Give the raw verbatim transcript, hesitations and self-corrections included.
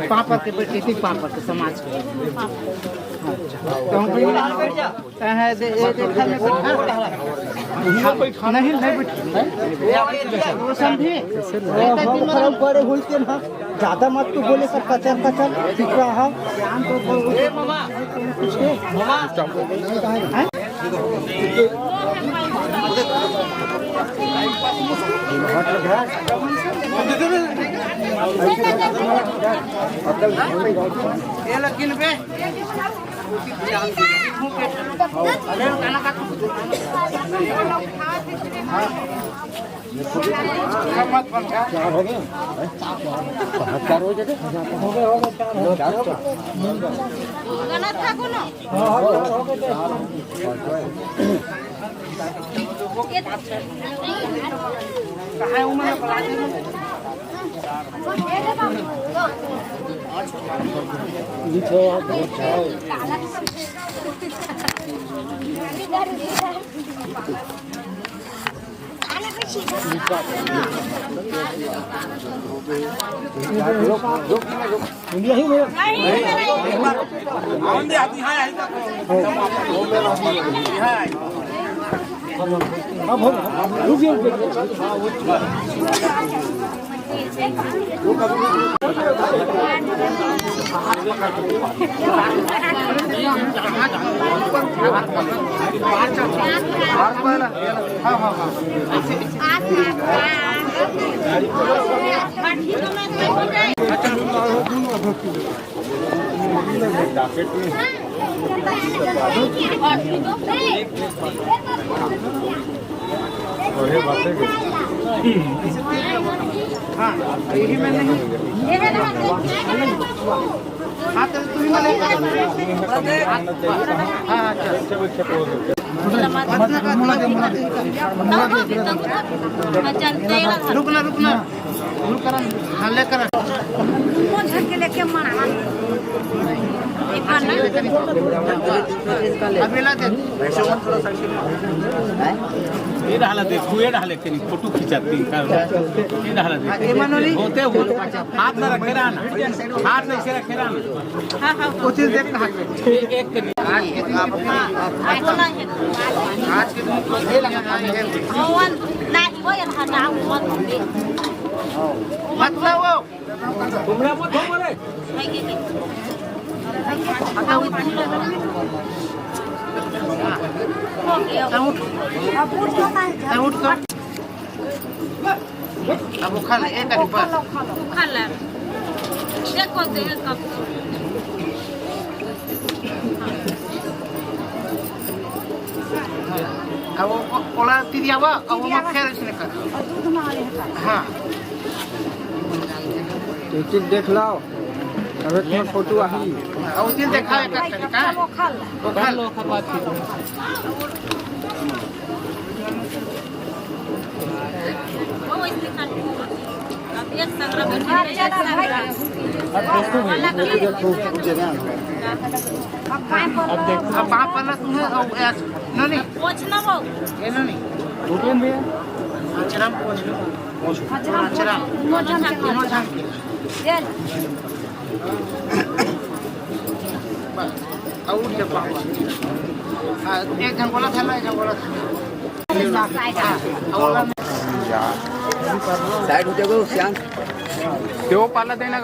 पापड़ के बेटी थी, पापड़ के समाज के। तो हम कहीं, कहाँ है, दे-, ये देखा मैं बैठा। नहीं, नहीं बैठा। वो समझी? हम खराब करे हुई के ना, ज्यादा मत तू बोले सर, कचर कचर दिख रहा है। हैं? हाँ, यही मैंने। हाँ, तो तुम्ही मला हाँ, अच्छा। रुक ना, रुक ना। रुक करा, हाँ, लेकर आ। अभी ला दे। ये डाला देख, तू ये डाले के नहीं, फोटो खिंचाती है। ये डाला देख। ये मनोरी। होते हुए हाथ ना रखे रहना, हाथ ऐसे रखे रहना। हाँ, हाँ, वो चीज देख ना। एक, एक कनी। आज के दिन, आज के दिन तो ये लगा है। वो ना, वो ये ना, ना, वो मत ला वो। तुमरा मत हो मरे। अब वो खा ले, एक आदमी पर। खा ले। देखो, देखो। अब वो, वो, ओला तिरियावा, अब वो मत खेल इसने कर। हाँ। एक चीज देख लाओ, अबे तुम्हार फोटो आही। अब उस दिन देखा है, कर, कर, का? वो खा ले। वो खा ले। अब बाप वाला तुम्हें, अब ऐस-, नो नहीं। पूछना वो। ये नो नहीं। भूपेन भैया। अच्छा, राम पूछ लो। अच्छा, राम। नो झांकी, नो झांकी। अउ उठ जा पापा। हाँ, एक झन बोला था ना, एक झन बोला था। साइड हो जाओ, श्याम। ते वो पाला देना